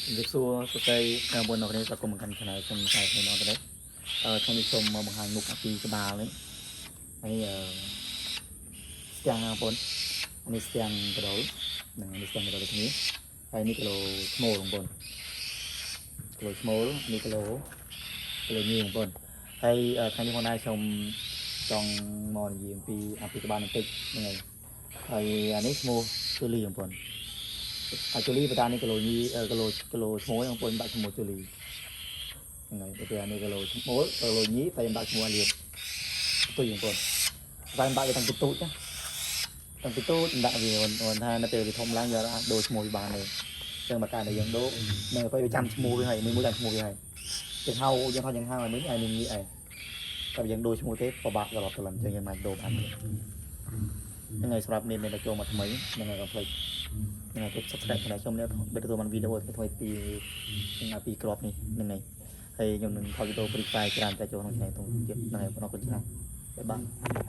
ជំរាបសួរសួស្តីបងប្អូនអ្នកគ្នាស្វាគមន៍មកកាន់ Channel ខ្ញុំខែខ្ញុំអត់ទេថ្ងៃនេះសូមមកបង្ហាញមុខអំពីក្បាលនេះហើយស្ទាំងបងប្អូននេះស្ទាំងកដុលនិងនេះស្ទាំងកដុលដូចគ្នាហើយនេះគីឡូឈ្មោលបងប្អូនគីឡូឈ្មោលនេះគីឡូគីឡូញីបងប្អូនហើយថ្ងៃនេះផងដែរខ្ញុំចង់មកនិយាយអំពីក្បាលបន្តិចហ្នឹងហើយហើយអានេះឈ្មោះជូលីបងប្អូន អាជូលីបតានេះគីឡូញីគីឡូគីឡូឈ្មោះបងប្អូនដាក់ឈ្មោះជូលីហ្នឹងហើយទៅអានេះគីឡូឈ្មោះគីឡូញីតែខ្ញុំដាក់ឈ្មោះអាលៀបទុយបងប្អូនតែខ្ញុំដាក់វាតាំងពីទូចណាតាំងពីទូចខ្ញុំដាក់វាអូនថានៅពេលវាធំឡើងយកអាចដូរឈ្មោះវាបានទេអញ្ចឹងបើកាលដែលយើងដូរនៅពេលវាចាំឈ្មោះវាហើយមួយមួយចាំឈ្មោះវាហើយយើងហៅយើងហៅយើងហៅឲ្យមួយឲ្យនឹងងាកឯងតែយើងដូរឈ្មោះទេពិបាកត្រឡប់ទៅឡើងអញ្ចឹងយើងមិនអាចដូរបានទេហ្នឹងហើយសម្រាប់មានមានតែចូលមកថ្មីហ្នឹងហើយកុំភ្លេច ហ្នឹងហើយ subscribe ឆានែលខ្ញុំនេះបើទទួលបានវីដេអូថ្មីៗពីនឹងពីក្របនេះហ្នឹងហើយហើយខ្ញុំនឹងថតវីដេអូ Free Fire ច្រើនតែចូលក្នុង channel ទៅទៀតហ្នឹងហើយអរគុណច្រើន bye bye.